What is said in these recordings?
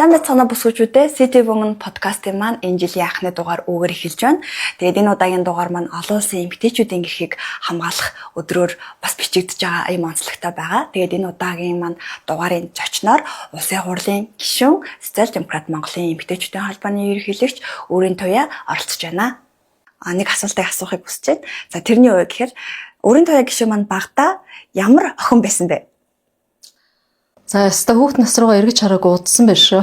Сайн байцгаана бүсгүүчүүдээ, City Woman подкастын маань энэ жилийн анхны дугаар үүгээр эхэлж байна. Тэгээд энэ удаагийн дугаар маань олон улсын эмэгтэйчүүдийн эрхийг хамгаалах өдрөөр бас бичигдэж байгаа ийм онцлогтой байгаа. Тэгээд энэ удаагийн маань дугаарын зочноор Улсын хурлын гишүүн, Социал Демократ Монголын эмэгтэйчүүдийн холбооны ерөнхийлөгч Өөрийн Туяа оролцож байна. А нэг асуултыг асуухыг хүсэж байна. За, тэрний юу гэхээр Өөрийн Туяа гишүүн маань багадаа ямар охин байсан бэ? За, ёстой хүүхд нас руугаа эргэж хараагүй удсан байх шүү.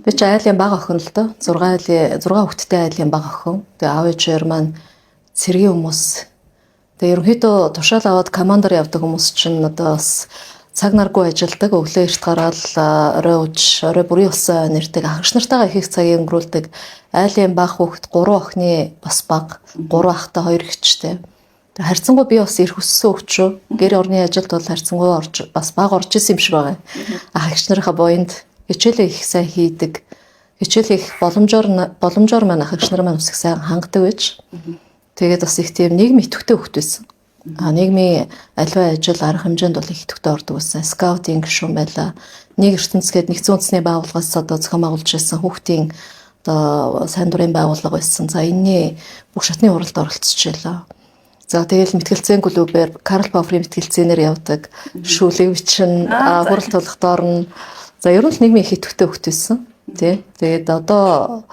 Би ч айлын бага охин л доо. 6 айлын, 6 хүүхэдтэй айлын бага охин. Тэгээ аав ээж хоёр маань цэргийн хүмүүс. Тэгээ ерөнхийдөө тушаал аваад командаар явдаг хүмүүс чинь одоо бас цаг наргүй ажилладаг. Өглөө эрт гараад, орой үж, орой бүрийн болсон нэрдэг ах эгч нартайгаа их их цагийг өнгөрүүлдэг. Айлын бага хүүхэд, 3 охины бас бага, 3 ахтай, 2 эгчтэй. Тэгээ харьцангуй би бас эрх өссөн хөвчөө. Гэр орны ажилд бол харьцангуй орж бас бага орж исэн юм шиг байгаа. Ах эгч нарынхаа буянд хичээлээ их сайн хийдэг. Хичээлээ их боломжоор маань ах эгч нар маань бас их сайн хангадаг байж. Тэгээд бас их тийм нийгмийн идэвхтэй хөвгт байсан. А нийгмийн аливаа ажил, арга хэмжээнд бол их идэвхтэй ордог байсан. Скаутын гишүүн байлаа. Нэг ертөнц гээд нэгдсэн үндэсний байгууллагаас одоо зохион байгуулж байсан хүүхдийн одоо сайн дурын байгууллага байсан. За, энэний бүх шатны хуралд оролцож байлаа. За, тэгэл мэтгэлцээн клубээр, Карл Попперийн мэтгэлцээнээр явдаг. Шүлэг бичин, хурал тулахад орно. За, ер нь л нийгмийн их идэвхтэй хөвгт байсан. Тий. Тэгээд одоо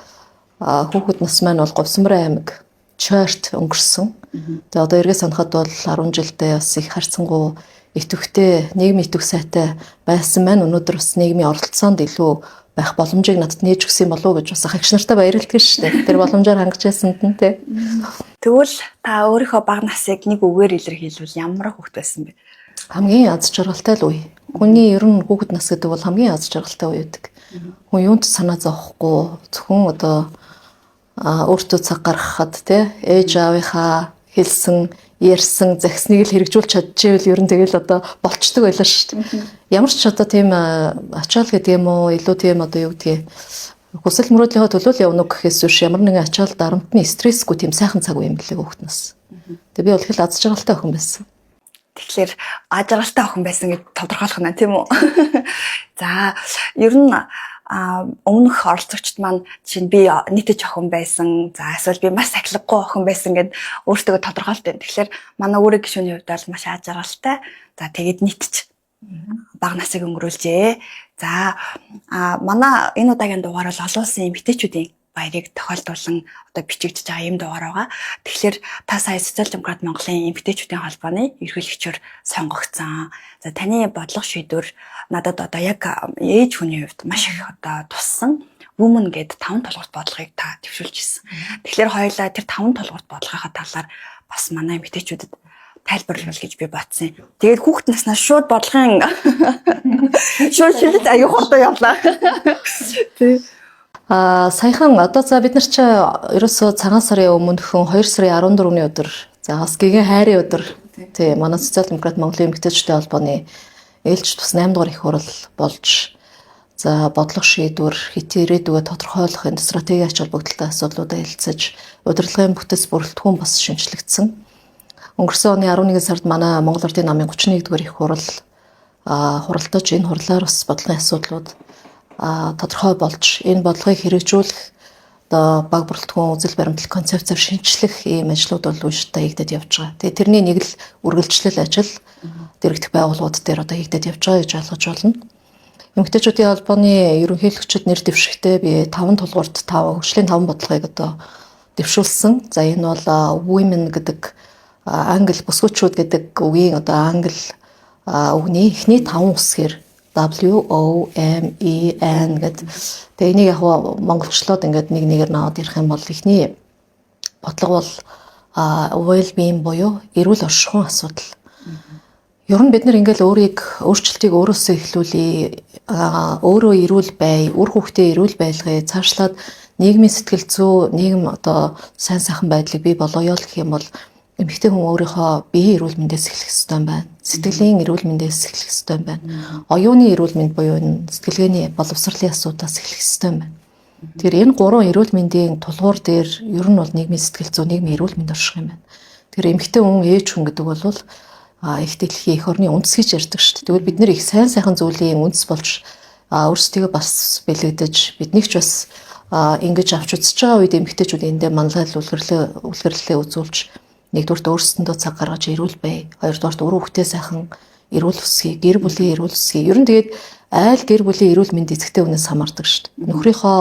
хүүхэд нас маань бол Говьсморын аймаг Чойрт өнгөрсөн. Тэгээ одоо эргээ санахад бол 10 жилдээ бас их харьцангуй идэвхтэй, нийгмийн идэвх сайтай байсан маань өнөөдөр бас нийгмийн оролцоонд илүү байх боломжийг надад нээж өгсөн болов уу гэж бас ах эгч нартай баярлдаг шүү дээ. Тэр боломжоор хангаж ясанд нь, тий. Тэгвэл та өөрийнхөө бага насыг нэг үгээр илэрхийлвэл ямар хүүхэд байсан бэ? Хамгийн аз жаргалтай л үе. Хүний ер нь хүүхэд нас гэдэг бол хамгийн аз жаргалтай үе гэдэг. Хүн юунд ч санаа зовхгүй, зөвхөн одоо өөртөө цаг гаргахад, тий, ээж аавынхаа хэлсэн, ярьсан, захисныг л хэрэгжүүлж чадчихвэл ер нь тэгэл одоо болчдөг байлаа шүү дээ. Ямар ч одоо тийм ачаал гэдэг юм уу, илүү тийм одоо юу гэдгийг, хүсэл мөрөөдлийнхөө төлөө л явна гэхээс биш, ямар нэгэн ачаал дарамтны стрессгүй тийм сайхан цаг үе юм билээ хүүхэд нас. Тэгээ би бол их л аз жаргалтай охин байсан. Тэгэхээр аз жаргалтай охин байсан гэж тодорхойлох нь, тийм үү? За, ер нь өмнөх оролцогчд маань жишээ нь би нийтэж охин байсан. За, эсвэл би маш сахилгагүй охин байсан гэд өөртөө тодорхойлт байна. Тэгэхээр манай өөрийн гишүүний хувьд бол маш аз жаргалтай. За, тэгээд нийтж бага насыг өнгөрүүлжээ. За, манай энэ удаагийн дугаар бол олон улсын эмэгтэйчүүдийн баярыг тохиолдуулан одоо бичигдэж байгаа ийм дугаар байгаа. Тэгэхээр та сая Социал Демократ Монголын эмэгтэйчүүдийн холбооны ерөнхийлөгчөөр сонгогдсон. За, таны бодлого шийдвэр надад одоо яг ээж хүний хувьд маш их одоо туссан. Women гээд таван тулгуурт бодлогыг та дэвшүүлж ирсэн. Тэгэхээр хоёулаа тэр таван тулгуурт бодлогынхаа талаар бас манай эмэгтэйчүүдэд тайлбарлавал гэж би бодсон. Тэгээд хүүхэд наснаас шууд бодлогын шууд шилж аюу хурдан явлаа. Тий. А саяхан одоо за бид нар чи ерөөсөө цагаан сарын өмнөхөн 2 сарын 14-ний өдөр, за бас гэгэн хайрын өдөр, тий, манай Социал Демократ Монголын эмэгтэйчүүдийн холбооны ээлж тус 8 дугаар их хурал болж, за бодлого шийдвэр, хэт ирээдүгээ тодорхойлох энэ стратегийн ач холбогдолтой асуудлуудаа хэлцэж, удирдлагын бүтэц бүрэлдэхүүн бас шинэчлэгдсэн. Өнгөрсөн оны 11 сард манай Монгол Ардын намын 31 дугаар их хурал хуралдаж, энэ хурлаар бас бодлогын асуудлууд тодорхой болж, энэ бодлогыг хэрэгжүүлэх одоо баг бүрэлдэхүүн, үзэл баримтлал, концепцээр шинэчлэх ийм ажлууд бол үе шатаа хийгдээд явж байгаа. Тэгээ тэрний нэг л үргэлжлэл ажил дэргэдэх байгууллагууд дээр одоо хийгдээд явж байгаа гэж ойлгож байна. Эмэгтэйчүүдийн холбооны ерөнхийлөгчд нэр дэвшихдээ би таван тулгуурт тав хөгжлийн таван бодлогыг одоо дэвшүүлсэн. За, энэ бол women гэдэг англи бүсгүүчүүд гэдэг үгийн одоо англи үгний эхний таван үсгээр W O M E N гэд. Тэгээ энийг яг монголчлоод ингээд нэг нэгээр наваад ирэх юм бол эхний бодлого бол well being буюу эрүүл оршихуйн асуудал. Ер нь бид нар ингээл өөрийг өөрчлөлтийг өөрөөсөө эхлүүлье, өөрөө эрүүл бай, үр хүүхдээ эрүүл байлгая, цаашлаад нийгмийн сэтгэл зүй, нийгэм одоо сайн сайхан байдлыг бий болгоё л гэх юм бол эмэгтэй хүн өөрийнхөө биеийн эрүүл мэндээс эхлэх ёстой юм байна. Сэтгэлийн эрүүл мэндээс эхлэх ёстой юм байна. Оюуны эрүүл мэнд буюу энэ сэтгэлгээний боловсролын асуудлаас эхлэх ёстой юм байна. Тэгэхээр энэ гурван эрүүл мэндийн тулгуур дээр ер нь бол нийгмийн сэтгэл зүй, нийгмийн эрүүл мэнд орших юм байна. Тэгэхээр эмэгтэй хүн, ээж хүн гэдэг бол их дэлхийн эх орны үндэс гэж ярьдаг шүү дээ. Тэгвэл бид нэр их сайн сайхан зүйлийн үндэс болж Өөрсдийгөө бас бэлэгдэж биднийг ч бас ингэж авч үзэж байгаа үед эмэгтэйчүүд эндээ манлайл үлгэрлээ үзүүлж нэгдүгээрт өөрсөндөө цаг гаргаж эрүүл бай. Хоёрдугаарт үр хүүхдээ сайхан эрүүл өсгий, гэр бүлийн эрүүл өсгий. Ер нь тэгээд айл гэр бүлийн эрүүл мэнд эцэгтэй хүнээс хамаардаг шүү дээ. Нөхрийнхөө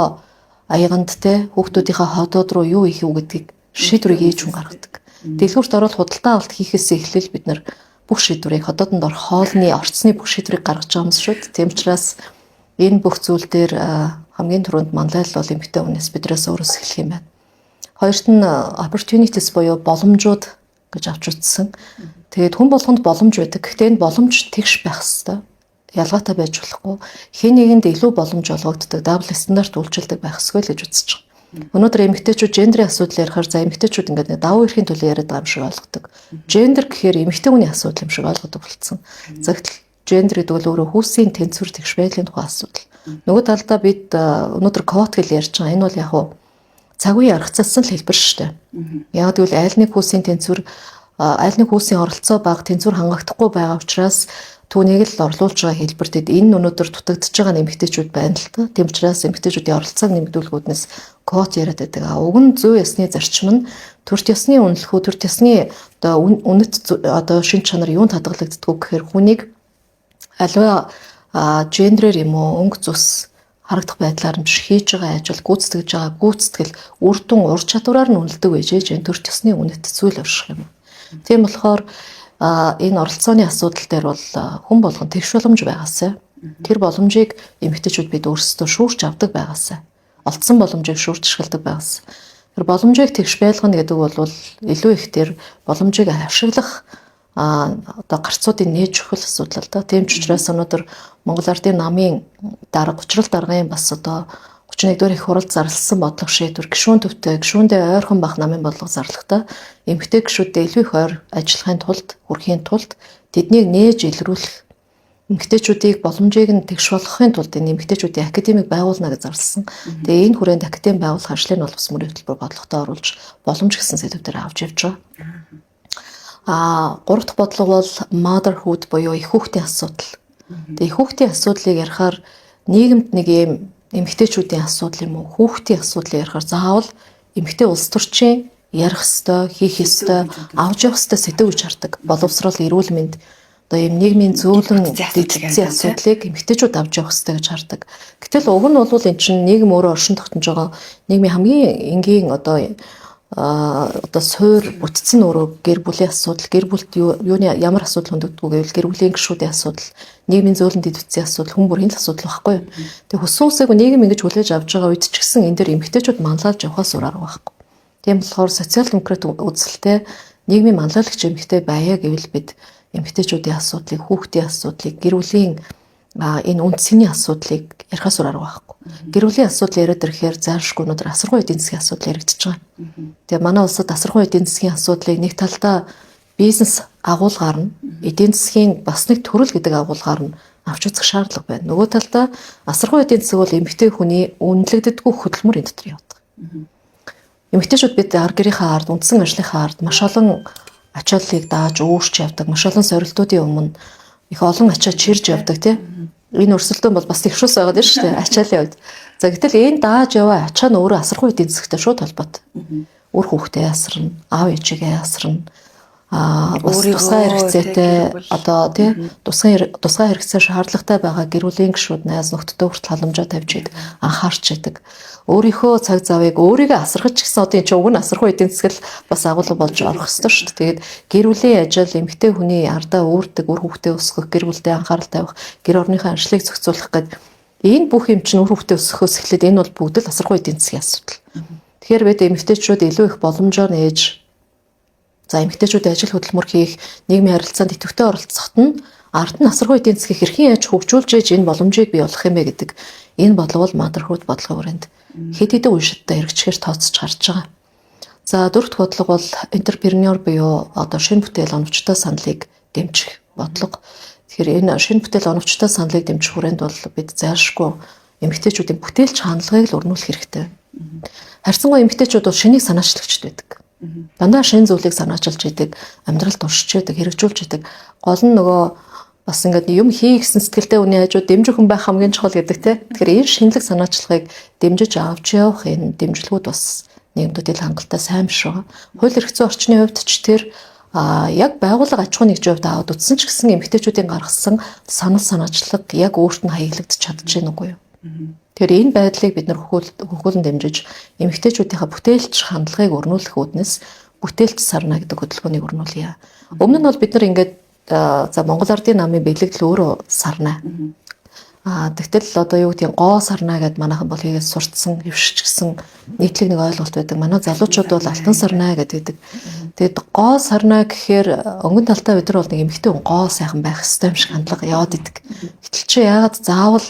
аяганд те хүүхдүүдийнхээ ходоод руу юу хийх үү гэдгийг шийдвэрийг ээж хүн гаргадаг. Дэлгүүрт ороод худалдаа авалт хийхээс эхлээл бид нар бүх шийдвэрийг ходоодонд орох хоолны орцны бүх шийдвэрийг гаргаж байгаа юм шүү дээ. Тийм учраас энэ бүх зүйл дээр хамгийн түрүүнд манлайл бол эмэгтэй хүнээс бидрээс өөрөөс эхлэх юм байна. Хоёрт нь opportunities буюу боломжууд гэж авч үзсэн. Тэгээд хүн болгонд боломж байдаг. Гэхдээ энэ боломж тэгш байх ёстой. Ялгаатай байж болохгүй. Хэн нэгэнд илүү боломж олгогддог, double стандарт үйлчилдэг байх ёсгүй л гэж үзэж байгаа. Өнөөдөр эмэгтэйчүүд гендерийн асуудал ярихаар за эмэгтэйчүүд ингээд нэг давуу эрхийн төлөө яриад байгаа юм шиг ойлгодог. Гендер гэхээр эмэгтэй хүний асуудал юм шиг ойлгодог болцсон. Загтал гендер гэдэг бол өөрөө хүүсийн тэнцвэр тэгш байдлын тухай асуудал. Нөгөө талдаа бид өнөөдөр квот гэж ярьж байгаа. Энэ бол яг уу цаг үеийн аргацалсан л хэлбэр шүү дээ. Яг гэвэл айл нэг хүүсийн тэнцвэр, айл нэг хүүсийн оролцоо бага, тэнцвэр хангагдахгүй байгаа учраас түүнийг л орлуулж байгаа хэлбэр. Тэгэд энэ өнөөдөр дутагдж байгаа нэмэгтэйчүүд байна л та. Тийм учраас эмэгтэйчүүдийн оролцоог нэмэгдүүлэхүүднээс квот яриад байдаг. А уг нь зүй ёсны зарчим нь төрт ёсны үнэлэхүү, төрт ёсны одоо үнэт одоо шин чанар юунд хадгалагддаг гэхээр хүнийг аливаа гендерээр юм уу, өнгө зүс, харагдах байдлаар нь биш, хийж байгаа ажил, гүйцэтгэж байгаа гүйцэтгэл, үр дүн, ур чадвараар нь үнэлдэг байж энэ төрт ёсны үнэт зүйл орших юм. Тийм болохоор энэ оролцооны асуудал дээр бол хүн болгон тэгш боломж байгаасай. Тэр боломжийг эмэгтэйчүүд бид өөрсдөө шүүрч авдаг байгаасай. Олдсон боломжийг шүүрч ашигладаг байгаасай. Тэр боломжийг тэгш байлгана гэдэг бол илүү их тэр боломжийг ашиглах одоо гарцуудыг нээж өгөх асуудал л да. Тийм ч учраас өнөөдөр Монгол Ардын намын дарга, Учрал даргын бас одоо 31-р их хурал зарласан бодлого шийдвэр, гишүүн төвтэй, гишүүндээ ойрхон бах намын бодлого зарлахдаа эмэгтэй гишүүдэд илүү их ойр ажиллахын тулд, хүрэхийн тулд тэднийг нээж илрүүлэх, эмэгтэйчүүдийг боломжийг нь тэгш болгохын тулд энэ эмэгтэйчүүдийн академик байгуулна гэж зарласан. Тэгээ энэ хүрээнд академи байгуулах ажлыг бол бас мөрийн хөтөлбөр бодлоготой оруулж боломж гэсэн сэдвээр авч явж байгаа. Гурав дахь бодлого бол motherhood буюу эх хүүхдийн асуудал. Тэгээ эх хүүхдийн асуудлыг ярихаар нийгэмд нэг юм эмэгтэйчүүдийн асуудал юм уу, хүүхдийн асуудлыг ярихаар заавал эмэгтэй улс төрчийн ярих ёстой, хийх ёстой, авч явах ёстой сэдэв гэж хардаг. Боловсрол, эрүүл мэнд, одоо ийм нийгмийн зөөлөн дэд асуудлыг эмэгтэйчүүд авч явах ёстой гэж хардаг. Гэтэл уг нь бол эн чинь нийгэм өөрөө оршин тогтнож байгаа нийгмийн хамгийн энгийн одоо суур бүтцэн өөрөө гэр бүлийн асуудал, гэр бүлд юуны ямар асуудал хөндөгдгүү гэвэл гэр бүлийн гишүүдийн асуудал, нийгмийн зөөлөн дэд бүтцийн асуудал, хүн бүрийн л асуудал байхгүй юу. Тэгээ хүссэн үсээгүй нийгэм ингэж хүлээж авч байгаа үед ч гэсэн энэ дээр эмэгтэйчүүд манлайлж явахаас өөр арга байхгүй. Тийм болохоор социал демократ үзэлтэй нийгмийн манлайлагч эмэгтэй байя гэвэл бид эмэгтэйчүүдийн асуудлыг, хүүхдийн асуудлыг, гэр бүлийн энэ үндэсний асуудлыг ярихаас өөр арга байхгүй. Гэр бүлийн асуудал яриад ирэхээр заашгүй өнөөдөр асаргуу эдийн засгийн асуудал яригдчихэж байгаа. Тэгээ манай улсад асаргуу эдийн засгийн асуудлыг нэг талдаа бизнес агуулгаар нь, эдийн засгийн бас нэг төрөл гэдэг агуулгаар нь авч үзэх шаардлага байна. Нөгөө талдаа асаргуу эдийн засаг бол эмэгтэй хүний үнэлэгддэггүй хөдөлмөрийн дотор явдаг. Эмэгтэйчүүд бид ар гэрийнхээ ард, үндсэн ажлынхаа ард маш олон ачааллыг дааж өөрч явдаг, маш олон сорилтуудын өмнө их олон ачаа чирж явдаг, тий. Энэ өрсөлдөөн бол бас тэгшүүс байгаад байна шүү дээ, ачаалын хувьд. За гэтэл энэ дааж яваа ачаа нь өөрөө асархуу эдийн засагтай шууд холбоотой. Үр хүүхдээ асарна, аав ээжигээ асарна. Бас тусгай хэрэгцээтэй одоо тий тусгай хэрэгцээ шаардлагатай байгаа гэр бүлийн гишүүд, найз нөхдөдөө хүртэл халамжаа тавьж идэг, анхаарч идэг. Өөрийнхөө цаг завыг өөрийгөө асархаж ч гэсэн одоо энэ чинь уг нь асархуу эдийн засаг л бас агуулга болж орох ёстой шүү дээ. Тэгээд гэр бүлийн ажил, эмэгтэй хүний ардаа үүрдэг, үр хүүхдээ өсгөх, гэр бүлдээ анхаарал тавих, гэр орныхоо ажлыг зохицуулах гээд энэ бүх юм чинь үр хүүхдээ өсгөхөөс эхлээд энэ бол бүгд л асархуу эдийн засгийн асуудал. Тэгэхээр бид эмэгтэйчүүд илүү их боломжоор нээж, за эмэгтэйчүүд ажил хөдөлмөр хийх, нийгмийн харилцаанд идэвхтэй оролцоход нь ард нь асархуу эдийн засгийг хэрхэн яаж хөгжүүлж ээж энэ боломжийг бий болгох юм бэ гэдэг энэ бодлого бол motherhood бодлогын хүрээнд хэд хэдэн үе шаттай хэрэгжихээр тооцож гарч байгаа. За дөрөвт бодлого бол entrepreneur буюу одоо шинэ бүтээл оновчтой саналыг дэмжих бодлого. Тэгэхээр энэ шинэ бүтээл оновчтой саналыг дэмжих хүрээнд бол бид зайлшгүй эмэгтэйчүүдийн бүтээлч хандлагыг л өрнүүлэх хэрэгтэй. Харьцангуй эмэгтэйчүүд бол шинийг санаачлагчд байдаг. Дандаа шинэ зүйлийг санаачилж идэг, амьдралд туршиж идэг, хэрэгжүүлж идэг. Гол нь нөгөө Бас ингээд юм хий гэсэн сэтгэлтэй хүний хажууд дэмжих хүн байх хамгийн чухал гэдэг те. Тэгэхээр энэ шинэлэг санаачлагыг дэмжиж авч явах энэ дэмжлэгүүд бас нийгэмдүүд ил хангалттай сайн биш байгаа. Хууль эрх зүйн орчны хувьд ч тэр яг байгууллага аж ахуйн нэгжийн хувьд аваад утсан ч гэсэн эмэгтэйчүүдийн гаргасан санал санаачлаг яг өөрт нь хаягдж чадж гин үгүй юу? Тэгэхээр энэ байдлыг бид нар хөхүүлэн дэмжиж эмэгтэйчүүдийнхээ бүтээлч хандлагыг өрнүүлэх үүднээс бүтээлч сарна гэдэг хөдөлгөөнийг өрнүүлье. Өмнө нь бол бид нар ингээд за Монгол Ардын намын бэлэгдэл өөрөө сарна. Тэгтэл одоо юу гэдгийг гоо сарна гэд манайхан бол хийгээд сурцсан, хөвшчихсэн нийтлэг нэг ойлголт байдаг. Манай залуучууд бол алтан сарна гэдэг. Тэгэд гоо сарна гэхээр өнгөн талдаа бид нар бол нэг эмэгтэй хүн гоо сайхан байх ёстой юм шиг хандлага яваад идэг. Гэтэл чи яагаад заавал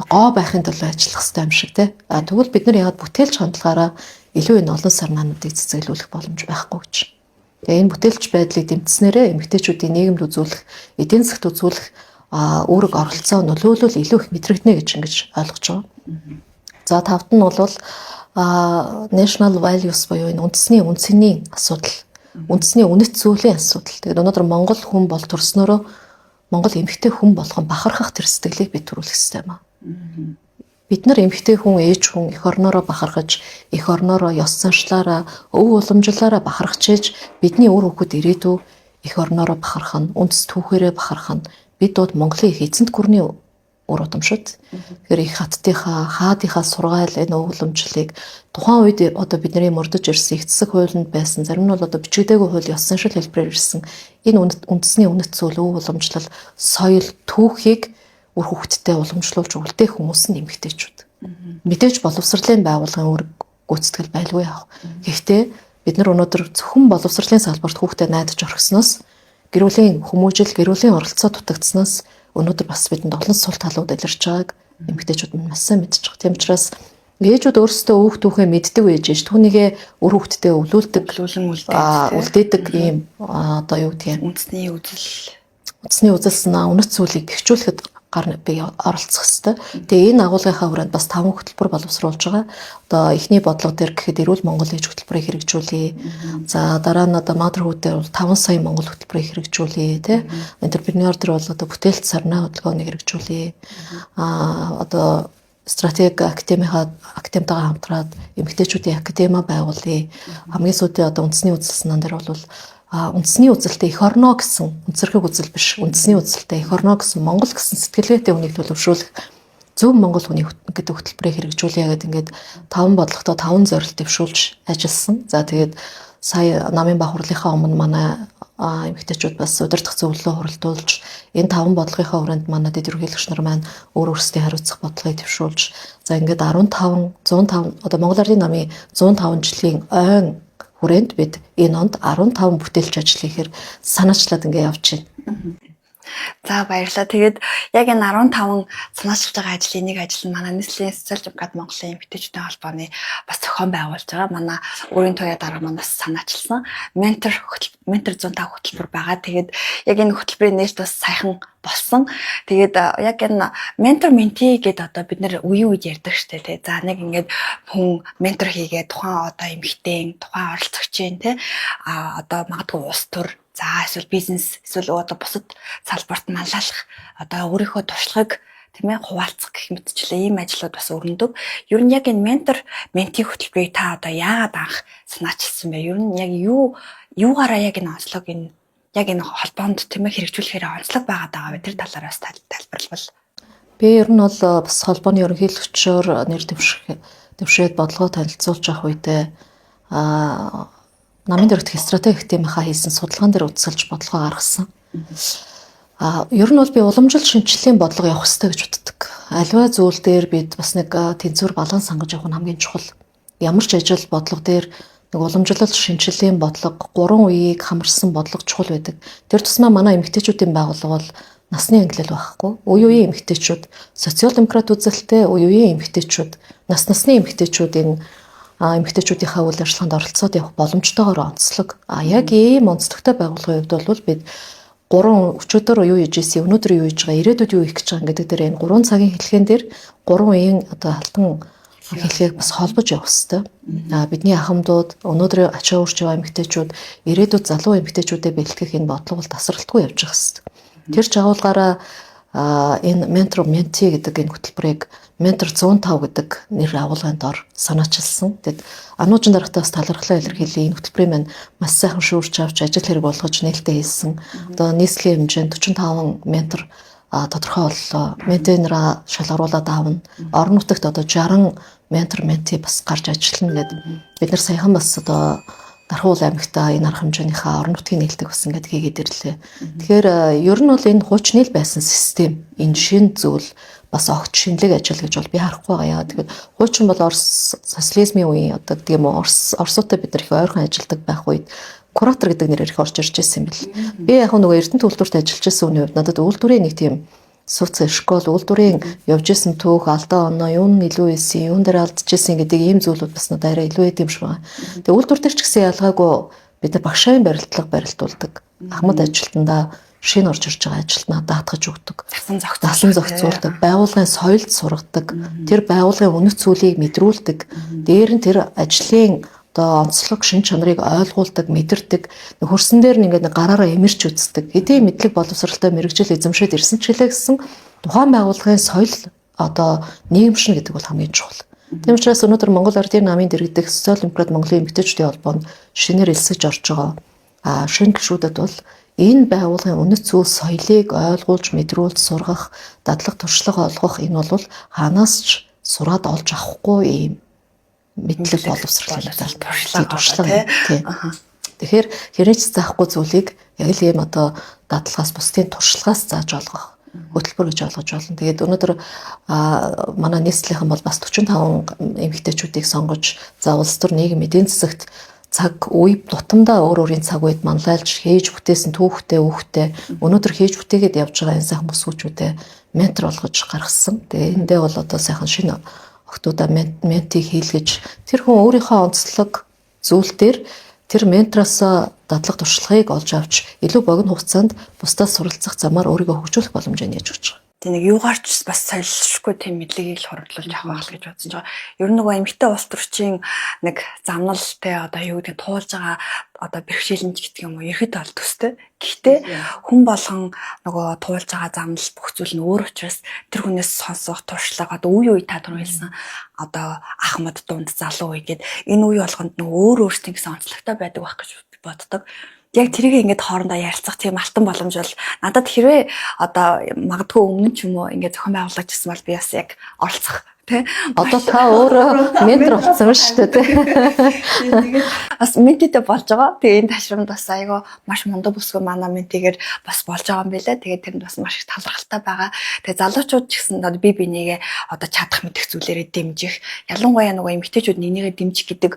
гоо байхын төлөө ажиллах ёстой юм шиг те. Тэгвэл бид нар яагаад бүтээлч хандлагаараа илүү энэ олон сарнаануудыг цэцэглүүлэх боломж байхгүй гэж. Тэгээ энэ бүтээлч байдлыг дэмжснээрээ эмэгтэйчүүдийн нийгэмд үзүүлэх, эдийн засагт үзүүлэх үүрэг оролцоо нөлөөлөл илүү их мэдрэгдэнэ гэж ингэж ойлгож байгаа. За тавд нь бол national values буюу энэ үндэсний үнцний асуудал, үндэсний үнэт зүйлийн асуудал. Тэгээд өнөөдөр Монгол хүн бол төрснөөрөө Монгол эмэгтэй хүн болгон бахархах тэр сэтгэлийг бид төрүүлэх ёстой юм аа. Бид нар эмэгтэй хүн, ээж хүн эх орноороо бахархаж, эх орноороо ёс заншлаараа, өв уламжлалаараа бахархаж ээж бидний үр хүүхэд ирээдүй эх орноороо бахархах нь, үндэс түүхээрээ бахархах нь бид бол Монголын их эзэнт гүрний үр удам шүү дээ. Тэгэхээр их хаттынхаа, хаадынхаа сургаал энэ өв уламжлалыг тухайн үед одоо бидний мөрдөж ирсэн их засаг хуулинд байсан, зарим нь бол одоо бичигдээгүй хууль ёс заншил хэлбэрээр ирсэн энэ үндэсний үнэт зүйл, өв уламжлал, соёл, түүхийг үр хүүхэдтэй уламжлуулж үлдээх хүмүүс нь эмэгтэйчүүд. Мэдээж боловсролын байгууллагын үүрэг гүйцэтгэл байлгүй яах. Гэхдээ бид нар өнөөдөр зөвхөн боловсролын салбарт хүүхдэд найдаж орхисноос, гэр бүлийн хүмүүжил, гэр бүлийн оролцоо дутагдсанаас өнөөдөр бас бидэнд олон сул талууд илэрч байгааг эмэгтэйчүүд маш сайн мэдж байгаа. Тийм учраас ээжүүд өөрсдөө өөх түүхээ мэддэг байж ш түүнийгээ үр хүүхдтэй өвлүүлдэг, үлдээдэг ийм одоо юу гэдгийг үндэсний үзэл, үндэсний үзэл санаа, үнэт зүйлийг бэхжүүлэхэд гар би оролцох хэвээр. Тэгээ энэ агуулгынхаа хүрээнд бас 5 хөтөлбөр боловсруулж байгаа. Одоо эхний бодлого дээр гэхэд эрүүл Монгол ээж хөтөлбөрийг хэрэгжүүлье. За дараа нь одоо Motherhood дээр бол 5 сая Монгол хөтөлбөрийг хэрэгжүүлье, тэ. Entrepreneur дээр бол одоо бүтээлч сарнаа хөдөлгөөнийг хэрэгжүүлье. Одоо стратеги академийнхаа академтайгаа хамтраад эмэгтэйчүүдийн академи байгуулъя. Хамгийн сүүлийн одоо үндэсний үзэл санаан дээр бол үндэсний үзэлтэй эх орноо гэсэн үнцэрхэг үзэл биш, үндэсний үзэлтэй эх орноо гэсэн Монгол гэсэн сэтгэлгээтэй хүнийг төлөвшүүлэх зөв Монгол хүний гэдэг хөтөлбөрийг хэрэгжүүлье гэдэг ингээд 5 бодлоготой 5 зорилт дэвшүүлж ажилласан. За тэгээд сая намын баг хурлынхаа өмнө манай эмэгтэйчүүд бас удирдах зөвлөлөө хуралдуулж энэ 5 бодлогынхаа хүрээнд манай дэд ерөнхийлөгч нар маань өөр өөрсдийн хариуцах бодлогыг дэвшүүлж, за ингээд 15 105 одоо Монгол Ардын намын 105 жилийн ойн хүрээнд бид энэ онд 15 бүтээлч ажил хийхээр санаачлаад ингээ явж байна. За баярлалаа. Тэгээд яг энэ 15 санаачилж байгаа ажлын нэг ажил нь манай нийслэлийн социал демократ Монголын эмэгтэйчүүдийн холбооны бас зохион байгуулж байгаа. Манай өөрийн туяа дарга маань бас санаачилсан ментор 105 хөтөлбөр байгаа. Тэгээд яг энэ хөтөлбөрийн нээлт бас саяхан болсон. Тэгээд яг энэ ментор менти гэдээ одоо бид нэр үеийн үед ярьдаг штэ тий. За нэг ингээд хүн ментор хийгээд тухайн одоо эмэгтэй, тухайн оролцогчийн тий одоо магадгүй улс төр, за эсвэл бизнес, эсвэл одоо бусад салбарт манлайлах одоо өөрийнхөө туршлагыг тийм ээ хуваалцах гэх мэтчлээ ийм ажлууд бас өрнөдөг. Ер нь яг энэ ментор менти хөтөлбөрийг та одоо яагаад анх санаачилсан бэ? Ер нь яг юу юугаараа яг энэ онцлог энэ яг энэ холбоонд тийм ээ хэрэгжүүлэхээр онцлог байгаад байгаа вэ? Тэр талаар бас тайлбарлавал. Би ер нь бол бас холбооны ерөнхийлөгчөөр нэр дэвшээд бодлогоо танилцуулж явах үедээ намын дэрэгдэх стратеги академийнхаа хийсэн судалгаан дээр үзсэлж бодлогоо гаргасан. Ер нь бол би уламжлалт шинжилгээний бодлого явах ёстой гэж боддог. Аливаа зүйл дээр бид бас нэг тэнцвэр баланс хангаж явах нь хамгийн чухал. Ямар ч ажил бодлого дээр нэг уламжлалт шинжилгээний бодлого, гурван үеийг хамарсан бодлого чухал байдаг. Тэр тусмаа манай эмэгтэйчүүдийн байгууллага бол насны ангилал байхгүй. Үе үеийн эмэгтэйчүүд социал демократ үзэлтэй, үе үеийн эмэгтэйчүүд, нас насны эмэгтэйчүүд энэ эмэгтэйчүүдийнхээ үйл ажиллагаанд оролцоод явах боломжтойгоор онцлог. Яг ийм онцлогтой байгууллагын хувьд бол бид гурван өчигдөр юу хийж ирсэн, өнөөдөр юу хийж байгаа, ирээдүйд юу хийх гэж байгаа гэдэг дээр энэ 3 цагийн хэлхээн дээр гурван үеийн одоо алтан хэлхийг бас холбож явах хэрэгтэй. Бидний ахмадууд, өнөөдөр ачаа урч байгаа эмэгтэйчүүд, ирээдүйд залуу эмэгтэйчүүдэд бэлтгэх энэ бодлого бол тасралтгүй явж явах хэрэгтэй. Тэр чагуулгаараа энэ ментор mentee гэдэг энэ хөтөлбөрийг ментор 105 гэдэг нэр агуулгын дор санаачилсан. Тэгэд Ануужин даргатай бас талархлаа илэрхийлье. Энэ хөтөлбөрийн маань маш сайхан шүүрч авч ажил хэрэг болгож нээлттэй хийсэн. Одоо нийслэлийн хэмжээнд 45 ментор тодорхой боллоо. Ментенера шалгаруулад аавна. Орон нутагт одоо 60 ментор mentee бас гарч ажиллана гэд бид нар саяхан бас одоо Дархуул аймагтаа энэ арга хэмжээнийхээ орон нутгийн нээлтийг бас ингээд хийгээд ирлээ. Тэгэхээр ер нь бол энэ хуучны л байсан систем, энэ шин зүйл бас огт шинэлэг ажил гэж бол би харахгүй байгаа. Яагаад гэвэл хуучин бол Орос социализмын үеийн одоо гэдэг юм уу, Орос Оросуудтай бид нар их ойрхон ажилладаг байх үед куратор гэдэг нэрээр их орж ирж байсан юм бэл. Би яг нөгөө Эрдэнэт үйлдвэрт ажиллаж байсан үеийн хувьд надад үйлдвэрийн нэг тийм суц школ үйлдвэрийн явж исэн түүх алдаа оноо юун нь илүү исэн юун дээр алдчихсан гэдэг ийм зүйлүүд бас надад арай илүү байд юм шиг байна. Тэгээ үйлдвэр дээр ч гэсэн ялгаагүй бид нар багшаавын барилдлага барилдуулдаг. Ахмад ажилтнаа шинэ орж ирж байгаа ажилтнаа даатгаж өгдөг. Дасан зохицуулдаг. Дасан зохицуулдаг. Байгууллагын соёлд сургадаг. Тэр байгууллагын үнэт зүйлийг мэдрүүлдэг. Дээр нь тэр ажлын одоо онцлог шин чанарыг ойлгуулдаг, мэдэрдэг. Хөрсөн дээр нь ингээд гараараа эмэрч үздэг. Хэдий мэдлэг боловсралтай мэрэгжил эзэмшээд ирсэн ч гэлээ гэсэн тухайн байгууллагын соёл одоо нийгэмшин гэдэг бол хамгийн чухал. Тийм учраас өнөөдөр Монгол Ардын намын дэргэдэх Социал Демократ Монголын эмэгтэйчүүдийн холбоонд шинээр элсэж орж байгаа шинэ гишүүдэд бол энэ байгууллагын үнэт зүйл соёлыг ойлгуулж, мэдрүүлж, сургах, дадлаг туршлага олгох энэ бол хаанаас ч сураад олж авахгүй ийм мэдлэг боловсрол туршлага тий. Тэгэхээр хэрэг ч заахгүй зүйлийг яг л ийм одоо дадлагаас бусдын туршлагаас зааж олгох хөтөлбөр гэж ойлгож байна. Тэгээд өнөөдөр манай нийслэлийнхэн бол бас 45 эмэгтэйчүүдийг сонгож за улс төр нийгэм эдийн засагт цаг үе тутамдаа өөр өөрийн цаг үед манлайлж хийж бүтээсэн түүхтэй үүхтэй өнөөдөр хийж бүтээгээд явж байгаа энэ сайхан бүсгүүчүүдээ ментор болгож гаргасан. Тэгээ эндээ бол одоо сайхан шинэ охтуудаа ментийг хийлгэж тэр хүн өөрийнхөө онцлог зүйл дээр тэр ментороос дадлаг туршлагыг олж авч илүү богино хугацаанд бусдаас суралцах замаар өөрийгөө хөгжүүлэх боломжийг нээж өгч байгаа. Тэг нэг юугаарч бас солилцохгүй тийм мэдлэгийг л хурлуулж авах байх л гэж бодсон байгаа. Ер нь нөгөө эмэгтэй улс төрчийн нэг замнал те одоо юу гэдэг туулж байгаа одоо бэрхшээлэнч гэдэг юм уу ерхэд бол төстэй. Гэхдээ хүн болгон нөгөө туулж байгаа замнал бүх зүйл нь өөр учраас тэр хүнээс сонсох туршлага одоо үе үе та түрүү хэлсэн одоо ахмад дунд залуу үе гэд энэ үе болгонд нөгөө өөр өөрсдийн гэсэн онцлогтой байдаг байх гэж боддог. Яг тэрийг ингээд хоорондоо ярилцах тийм алтан боломж бол надад хэрвээ одоо магадгүй өмнө ч юм уу ингээд зохион байгуулагч гэсэн бол би бас яг оролцох тий. Одоо та өөрөө ментор болсон шүү дээ тий. Тэгээд бас ментитэй болж байгаа. Тэгээ энэ ташрамд бас айгүй маш мундаг бүсгүй манай ментигээр бас болж байгаа юм байлаа. Тэгээд тэрэнд бас маш их талархалтай байгаа. Тэгээ залуучууд ч гэсэн одоо би бинийгээ одоо чадах мэдэх зүйлээрээ дэмжих. Ялангуяа нөгөө эмэгтэйчүүд нэгнийгээ дэмжих гэдэг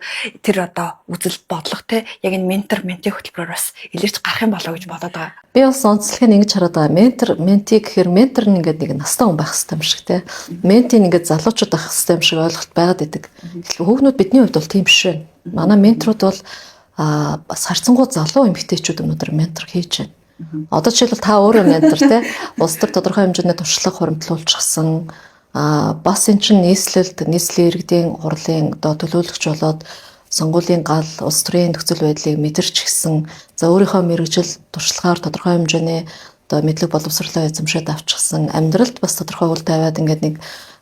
тэр одоо үзэл бодлого те яг энэ ментор менти хөтөлбөрөөр бас илэрч гарах юм болоо гэж бодоод байгаа. Би бас онцлогийг ингэж хараад байгаа. Ментор менти гэхээр ментор нь ингээд нэг настай хүн байх хэрэгтэй юм шиг те. Менти нь ингээд залуучууд байх хэрэгтэй юм шиг ойлголт байгаад идэг. Тэгэхээр хүүхнүүд бидний хувьд бол тийм биш байна. Манай менторууд бол бас харьцангуй залуу эмэгтэйчүүд өнөөдөр ментор хийж байна. Одоо жишээлбэл та өөрөө ментор те. Улс төр тодорхой хэмжээний туршлага хуримтлуулчихсан. Бас эн чинь нийслэлд нийслэлийн иргэдийн хурлын одоо төлөөлөгч болоод сонгуулийн гал улс төрийн нөхцөл байдлыг мэдэрч гисэн за өөрийнхөө мэрэгжил туршлагаар тодорхой хэмжээний одоо мэдлэг боловсролоо эзэмшээд авчихсан амьдралд бас тодорхой үл тавиад ингээд нэг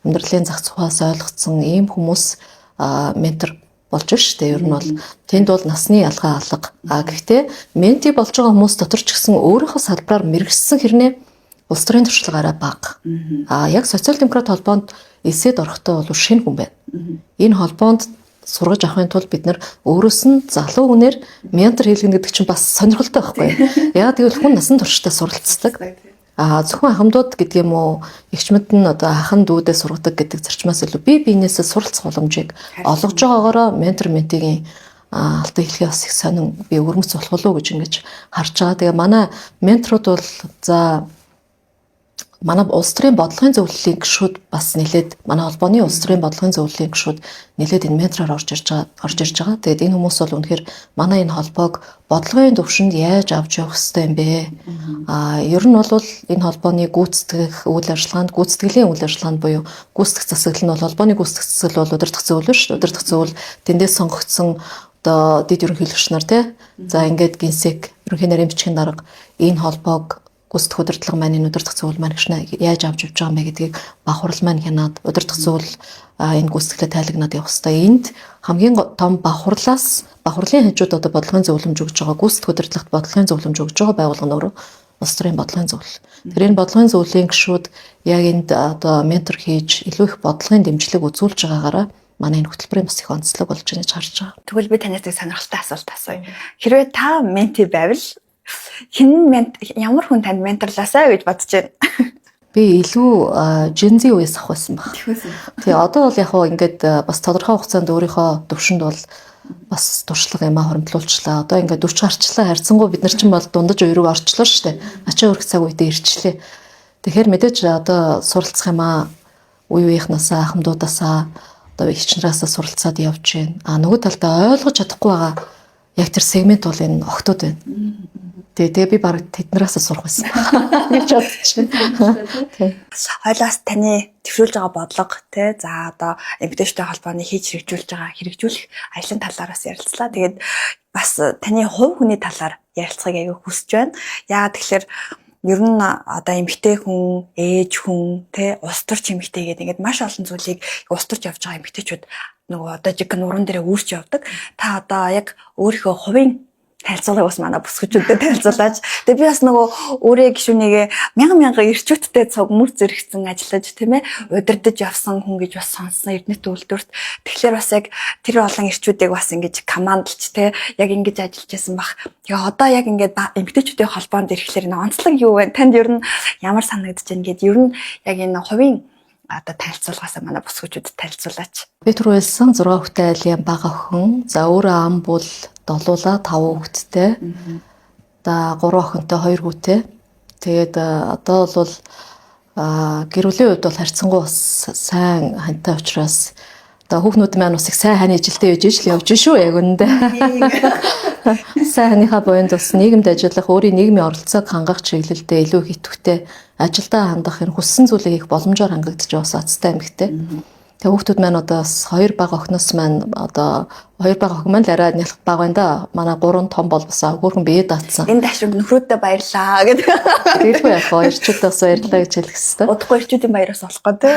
амьдралын зах зухаас ойлгоцсон ийм хүмүүс ментор болж штэ. Ер нь бол тэнд бол насны ялгаа алга. А гэхдээ менти болж байгаа хүмүүс дотор ч гэсэн өөрийнхөө салбараар мэрэгссэн хэрнээ улс төрийн туршлага арай бага. А яг социал демократ холбоонд элсээд орохдоо бол шинэ хүн байна. Энэ холбоонд сургаж авахын тулд бид нар өөрөөс нь залуу хүнээр ментор хийлгэнэ гэдэг чинь бас сонирхолтой байхгүй юу? Яг гэвэл хүн насан туршдаа суралцдаг. А зөвхөн ахмадууд гэдэг юм уу, эгчмэд нь одоо ахан дүүдээ сургадаг гэдэг зарчмаас илүү бие биенээсээ суралцах боломжийг олгож байгаагаараа ментор ментигийн алтан хэлхий бас их сонин би өвөрмөц болох болов уу гэж ингэж харж байгаа. Тэгээ манай менторууд бол за манай улс төрийн бодлогын зөвлөлийн гишүүд бас нэлээд манай холбооны улс төрийн бодлогын зөвлөлийн гишүүд нэлээд энэ ментороор орж ирж байгаа. Тэгээд энэ хүмүүс бол үнэхээр манай энэ холбоог бодлогын төвшөнд яаж авч явах ёстой юм бэ? Ер нь бол энэ холбооны гүйцэтгэх үйл ажиллагаанд гүйцэтгэлийн үйл ажиллагаанд буюу гүйцэтгэх засаглал нь бол холбооны гүйцэтгэх засаглал бол удирдах зөвлөл шүү дээ. Удирдах зөвлөл тэндээс сонгогдсон одоо дэд ерөнхийлөгч нар тий. За ингээд гинсек ерөнхий нарийн бичгийн дарга энэ холбоог Гүйцэтгэх удирдлага маань, энэ удирдах зөвлөл маань гişнэ яаж авч явж байгаа юм бэ гэдгийг баг хурал маань хянаад, удирдах зөвлөл энэ гүйцэтгэлээ тайлагнаад явах хэрэгтэй. Энд хамгийн том баг хурлаас, баг хурлын хажууд одоо бодлогын зөвлөмж өгж байгаа, гүйцэтгэх удирдлагт бодлогын зөвлөмж өгж байгаа байгууллага нь өөрөө улс төрийн бодлогын зөвлөл. Тэр энэ бодлогын зөвлөлийн гишүүд яг энд одоо ментор хийж, илүү их бодлогын дэмжлэг үзүүлж байгаагаараа манай энэ хөтөлбөрийн бас их онцлог болж байна гэж харж байгаа. Тэгвэл би танаас нэг сонирхолтой асуулт асууя. Хэрвээ та mentee байвал хэн мент ямар хүн танд менторлаасаа гэж бодож байна? Би илүү Gen Z үеэс авах байсан баг. Тэгээ одоо бол яг хуу ингээд бас тодорхой хугацаанд өөрийнхөө төвшөнд бол бас туршлага юмаа хоримтлуулчлаа. Одоо ингээд 40 гарчлаа, харьцангуй бид нар чинь бол дундаж үе рүү орчлоо шүү дээ. Ачаа өрөх цаг үедээ ирчлээ. Тэгэхээр мэдээж одоо суралцах юмаа үе үеийнхнээсээ, ахмадуудаасаа, одоо эгч нараасаа суралцаад явж байна. А нөгөө талдаа ойлгож чадахгүй байгаа яг тэр сегмент бол энэ охтууд байна. Тэгээ би баг тэднээс сурах байсан гэж бодож байна. Тий. Хойлоос таны төвшүүлж байгаа бодлого, те, за одоо эмэгтэйчтэй холбооны хийж хэрэгжүүлж байгаа, хэрэгжүүлэх ажлын талаар бас ярилцлаа. Тэгээд бас таны хувь хүний талаар ярилцахыг аягүй хүсэж байна. Яагаад тэгэхээр ер нь одоо эмэгтэй хүн, ээж хүн, те, улс төрч эмэгтэй гэдэг ингээд маш олон зүйлийг улс төрч явж байгаа эмэгтэйчүүд нөгөө одоо жиг нуруунд дээрээ үүрч явдаг. Та одоо яг өөрийнхөө хувийн танилцуулгыг бас манай бүсгүүчүүдэд танилцуулаач. Тэгээ би бас нөгөө өөрөө гишүүнийгээ мянган мянган эрчүүдтэй цуг мөр зэрэгцэн ажиллаж, тийм ээ, удирдах явсан хүн гэж бас сонссон Эрдэнэт үйлдвэрт. Тэгэхээр бас яг тэр олон эрчүүдийг бас ингэж командалж, те, яг ингэж ажиллаж байсан бах. Тэгээ одоо яг ингээд эмэгтэйчүүдийн холбоонд ирэхлээр энэ онцлог юу вэ? Танд ер нь ямар санагдаж байна гэд ер нь яг энэ хувийн одоо танилцуулгаасаа манай бүсгүүчүүдэд танилцуулаач. Би түр хэлсэн 6 хүүхдээ айлын бага охин. За өөрөө ам бул долуулаа 5 хүүхэдтэй. За 3 охинтой, 2 хүүтэй. Тэгээд одоо бол гэр бүлийн хувьд бол харьцангуй бас сайн хантай учраас одоо хүүхнүүд маань бас их сайн хань ижилтэй байж ижил явж шүү яг үүндээ. Сайн ханыхаа буянд бас нийгэмд ажиллах, өөрийн нийгмийн оролцоог хангах чиглэлдээ илүү их идэвхтэй ажилдаа хандах, энэ хүссэн зүйлийг их боломжоор хангагдаж байгаа бас азтай эмэгтэй. Тэгээ хүүхдүүд маань одоо бас хоёр бага охиноос маань, одоо хоёр бага охин маань л арай нялх бага байна да. Манай гурван том бол бас хөөрхөн бие даацсан. Энэ дашиг нөхрөөдөө баярлаа гэдэг. Тэгэлгүй яг хоо эрчүүдээ бас баярлаа гэж хэлэх хэвээр. Удахгүй эрчүүдийн баяраас болох гэдэг.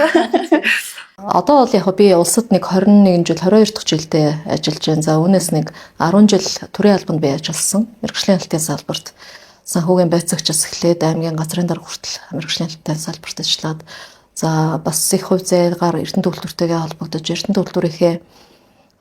Одоо бол яг би улсад нэг 21 жил, 22 дахь жилдээ ажиллаж байна. За үүнээс нэг 10 жил төрийн албанд би ажилласан. Мэргэжлийн алтын салбарт санхүүгийн байцаагчаас эхлээд аймгийн газрын дарга хүртэл мэргэжлийн алтын салбарт ажиллаад, за бас их хувь зээгаар Эрдэнэт үйлдвэртэйгээ холбогдож, Эрдэнэт үйлдвэрийнхээ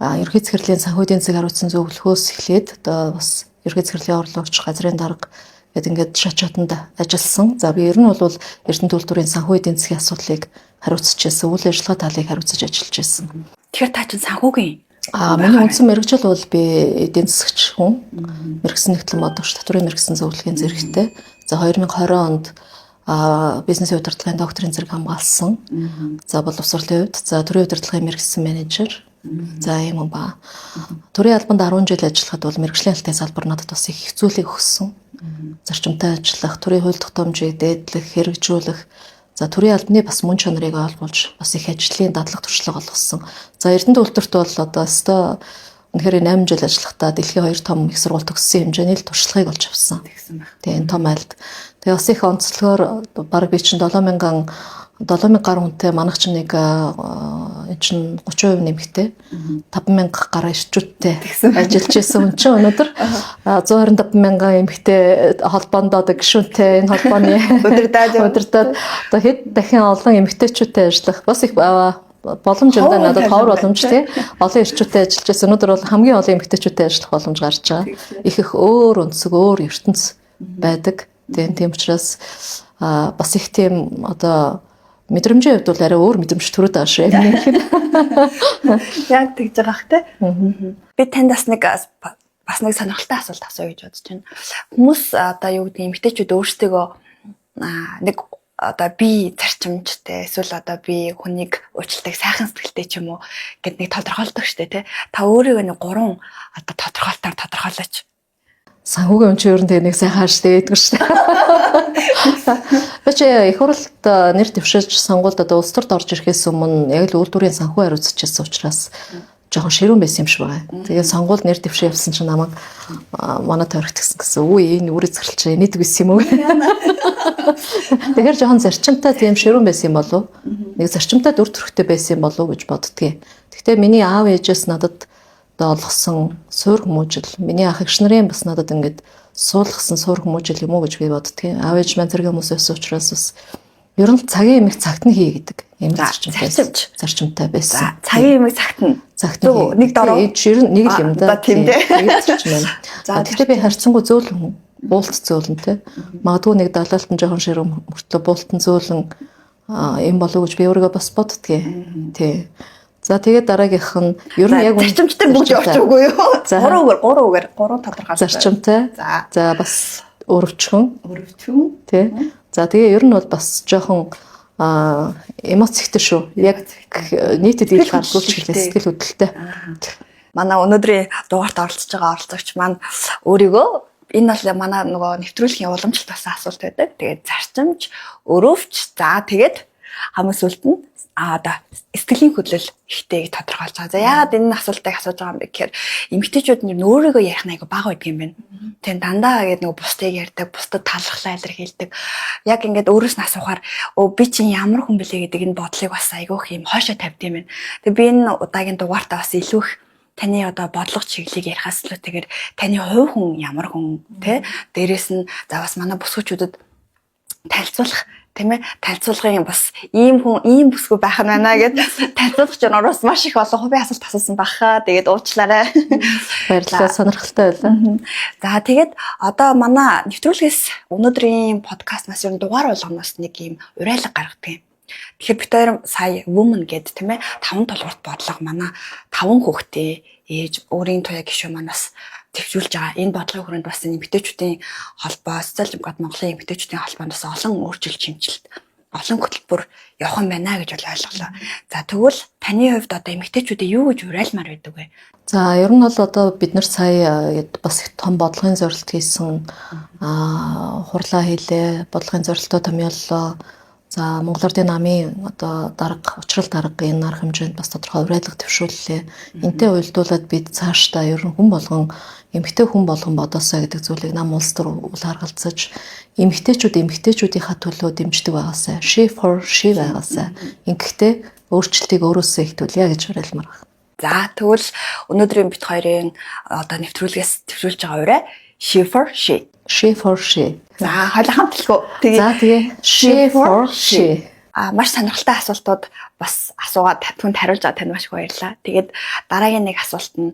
ерөнхий захирлын санхүү эдийн засаг хариуцсан зөвлөхөөс эхлээд одоо бас ерөнхий захирлын орлогч, газрын дарга гэд ингээд шат шатанд ажилласан. За би ер нь бол Эрдэнэт үйлдвэрийн санхүү эдийн засгийн асуудлыг хариуцж байсан, үйл ажиллагаа талыг хариуцаж ажиллаж байсан. Тэгэхээр та чинь санхүүгийн Миний үндсэн мэргэжил бол би эдийн засагч хүн. Мэргэсэн нэгтлэн бодогч, татварын мэргэсэн зөвлөгийн зэрэгтэй. За 2020 онд бизнесийн удирдлагын докторийн зэрэг хамгаалсан. За боловсролын хувьд, за төрийн удирдлагын мэргэсэн менежер. За ийм юм ба. Төрийн албанд 10 жил ажиллахад бол мэргэжлийн алтын салбар надад бас их хэцүүлэг өгсөн. Зарчимтай ажиллах, төрийн хууль тогтоомжийг дээдлэх, хэрэгжүүлэх, за төрийн албаны бас мөн чанарыг ойлгуулж бас их ажлын дадлаг туршлага олгосон. За Эрдэнэт үйлдвэрт бол одоо өстой үнэхээр 8 жил ажиллахдаа дэлхийн 2 том их сургууль төгссөн хэмжээний л туршлагыг олж авсан. Тэгээ энэ том айлд. Тэгээ бас их онцлогоор баг би чинь 7000 гаруй хүнтэй, манайх чинь нэг энэ чинь 30% нэмэгтэй 5000 гаруй эрчүүдтэй ажиллаж исэн хүн чинь өнөөдөр 125 мянган эмэгтэй холбоонд одоо гишүүнтэй, энэ холбооны удирдаад удирдаад одоо хэд дахин олон эмэгтэйчүүдтэй ажиллах бас их боломж юм да, надад ховор боломж, тий, олон эрчүүдтэй ажиллаж байсан. Өнөөдөр бол хамгийн олон эмэгтэйчүүдтэй ажиллах боломж гарч байгаа. Их их өөр өнцөг, өөр ертөнц байдаг. Тийм учраас бас их тийм одоо мэдрэмжийн хувьд бол арай өөр мэдрэмж төрөөд байгаа шүү. Яг тэгж байгаа х, те. Би танд бас нэг сонирхолтой асуулт асууя гэж бодож байна. Хүмүүс одоо юу гэдэг, эмэгтэйчүүд өөрсдөө нэг одоо би зарчимжтай, эсвэл одоо би хүнийг уучлдаг, сайхан сэтгэлтэй ч юм уу гэд нэг тодорхойлдог штэ, тий. Та өөрийгөө нэг гурван одоо тодорхойлтоор тодорхойлооч. Санхүүгийн хүн чинь ер нь тэгээ нэг сайхан штэ гэдэг штэ. Би чи их хурлд нэр дэвшиж сонгуульд одоо улс төрд орж ирэхээс өмнө яг л үйлдвэрийн санхүү хариуцж байсан учраас жоохон ширүүн байсан юм шиг байгаа. Тэгээд сонгуул нэр дэвшээ явсан чинь намайг манай тойрогт гэсэн үгүй энэ үр эзэрлч нийтг байсан юм уу? Тэгэхээр жоохон зарчимтай тийм ширүүн байсан юм болов? Нэг зарчимтай дүр төрхтэй байсан юм болов уу гэж боддгийн. Гэхдээ миний аав ээжээс надад одоо олгосон суур хүмүүжил, миний ах эгч нарын бас надад ингээд суулгасан суур хүмүүжил юм уу гэж би боддгийн. Аав ээж маань зэрэг хүмүүс байсан учраас бас ер нь цагийн эмэг цагт нь хий гэдэг юм зарчимтай. Зарчимтай байсан. Цагийн эмэг цагт нь. Цагт нь. Нэг дороо. Ер нь нэг л юм да. Тийм дээ. Зарчим байна. За тэгэхээр би харьцангуй зөөлөн хүн. Буулт зөөлөн те. Магадгүй нэг далаалт нь жоохон ширүүн мөртлөө буултан зөөлөн юм болов уу гэж би өөрийгөө бас боддгийн. Тий. За тэгээд дараагийнх нь ер нь яг зарчимчтай бүгд явчих үгүй юу? 3 үгээр 3 тодорхойлсон. Зарчимтай. За бас өрөвчхөн. Өрөвчхөн. Тий. За тэгээ ер нь бол бас жоохон эмоц ихтэй шүү. Яг нийтэд ил гардгуулч хэлээ, сэтгэл хөдлөлтэй. Манай өнөөдрийн дугаарт оролцож байгаа оролцогч маань өөрийгөө энэ бол манай нөгөө нэвтрүүлгийн уламжлалт болсон асуулт байдаг. Тэгээд зарчимч, өрөвч, за тэгээд хамгийн сүүлд нь одоо сэтгэлийн хөдлөл ихтэй гэж тодорхойлж байгаа. За яагаад энэ асуултыг асууж байгаа юм бэ гэхээр эмэгтэйчүүд нь өөрийгөө ярих нь айгүй бага байдаг юм байна. Тийм дандаа гэдэг нөгөө бусдыг ярьдаг, бусдад талархлаа илэрхийлдэг. Яг ингээд өөрөөс нь асуухаар өө би чинь ямар хүн бэлээ гэдэг энэ бодлыг бас айгүй их юм хойшоо тавьд юм байна. Тэгээ би энэ удаагийн дугаартаа бас илүү их таны одоо бодлого чиглэлийг ярихаас илүүтэйгээр таны хувь хүн ямар хүн те дээрэс нь за бас манай бүсгүүчүүдэд танилцуулах тийм ээ танилцуулгын бас ийм хүн ийм бүсгүй байх нь байна гэд танилцуулах чинь ороос маш их олон хувийн асуулт асуусан баха. Тэгээд уучлаарай. Баярлалаа, сонирхолтой байлаа. За тэгээд одоо манай нэвтрүүлгээс өнөөдрийн подкастнаас ер нь дугаар болгоноос нэг ийм уриалга гаргадаг юм. Тэгэхээр бид хоёр сая woman гэд тийм ээ 5 тулгуурт бодлого манай 5 хүүхдээ ээж өөрийн туяа гишүүн маань бас төвшүүлж байгаа. Энэ бодлогын хүрээнд бас эмэгтэйчүүдийн холбоо, социал демократ Монголын эмэгтэйчүүдийн холбоонд бас олон өөрчлөлт шимжилт, олон хөтөлбөр явах юм байна гэж бол ойлголоо. За тэгвэл таны хувьд одоо эмэгтэйчүүдэд юу гэж уриалмаар байдаг вэ? За ер нь бол одоо бид нар сая бас их том бодлогын зорилт хийсэн, хурлаа хийлээ, бодлогын зорилтоо томьёоллоо. За Монгол Ардын намын одоо дарга, учрал даргын арга хэмжээнд бас тодорхой уриалга дэвшүүллээ. Энтэй уялдуулаад бид цаашдаа ер нь хүн болгон эмэгтэй хүн болгон бодоосоо гэдэг зүйлийг нам улс төр үл харгалзаж эмэгтэйчүүд эмэгтэйчүүдийнхаа төлөө дэмждэг байгаасай. She for she байгаасай. Ингэхдээ өөрчлөлтийг өөрөөсөө эхлүүлье гэж уриалмаар байна. За тэгвэл өнөөдрийн бид хоёрын одоо нэвтрүүлгээс төвшүүлж байгаа урай she for she. She for she. За хоёулаа хамтлгүй. Тэгээ. За тэгээ she for she. Маш сонирхолтой асуултууд бас асуугаад түнд хариулж байгаа танд маш их баярлалаа. Тэгээд дараагийн нэг асуулт нь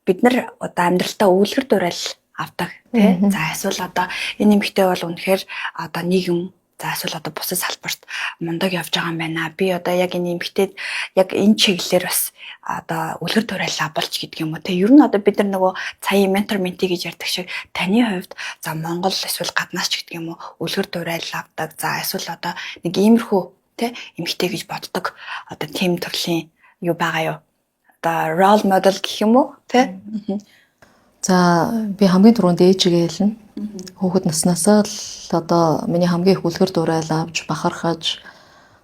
бид нар одоо амьдралтаа өвлгөр дуурал авдаг тий. За эсвэл одоо энэ эмэгтэй бол үнэхээр одоо нийгэм за эсвэл одоо бусад салбарт мундаг явж байгаа юм байна. Би одоо яг энэ эмэгтэйд яг энэ чиглэлээр бас одоо үлгэр дуурайл болж гэдэг юм уу те. Ер нь одоо бид нар нөгөө сая ментор менти гэж ярьдаг шиг таны хувьд за Монгол эсвэл гаднаас ч гэдэг юм уу үлгэр дуурайл авдаг. За эсвэл одоо нэг иймэрхүү те эмэгтэй гэж боддог одоо тийм төрлийн юу байгаа юу? Одоо role model гэх юм уу те? За би хамгийн түрүүнд ээжигээ хэлнэ. Хүүхэд наснаасаа л одоо миний хамгийн их үлгэр дуурайл авч бахархаж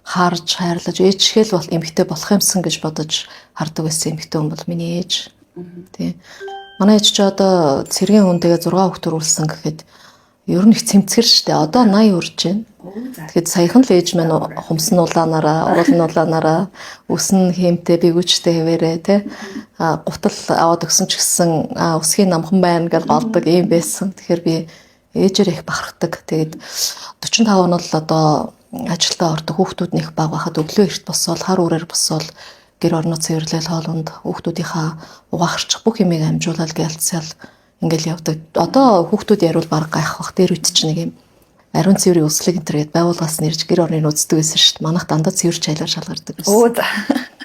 харж хайрлаж ээж шиг л бол эмэгтэй болох юмсан гэж бодож хардаг байсан эмэгтэй хүн бол миний ээж. Тий. Манай ээж чи одоо цэргийн хүн тэгээ 6 хүүхэд төрүүлсэн гэхэд ер нь их цэмцгэр штэ. Одоо 80 хүрч байна. Тэгэхэд саяхан л ээж маань хумсан улаанаараа, уруулн улаанаараа, үсэн хиймтэй бигүүчтэй хэвээрээ тий. Гутал аваад өгсөн ч гэсэн үсгийн намхан байна гэж голдог юм байсан. Тэгэхээр би ээжээр их бахархдаг. Тэгээд 45 он бол одоо ажилдаа ордог, хүүхдүүд нь их бага байхад өглөө эрт босоод хар үрээр босоод гэр орноо цэвэрлээл хоолунд хүүхдүүдийнхаа угаахарчих бүх юмыг амжуулаад гэлцэл ингээл явдаг. Одоо хүүхдүүд яриул баг гайх бах. Дээр үед чинь нэг юм ариун цэврийн өслөг энэ төр гээд байгууллагаас нэрж гэр орныг үздэг байсан шүү дээ. Манайх дандаа цэвэр чайлаар шалгардаг байсан. Өө за.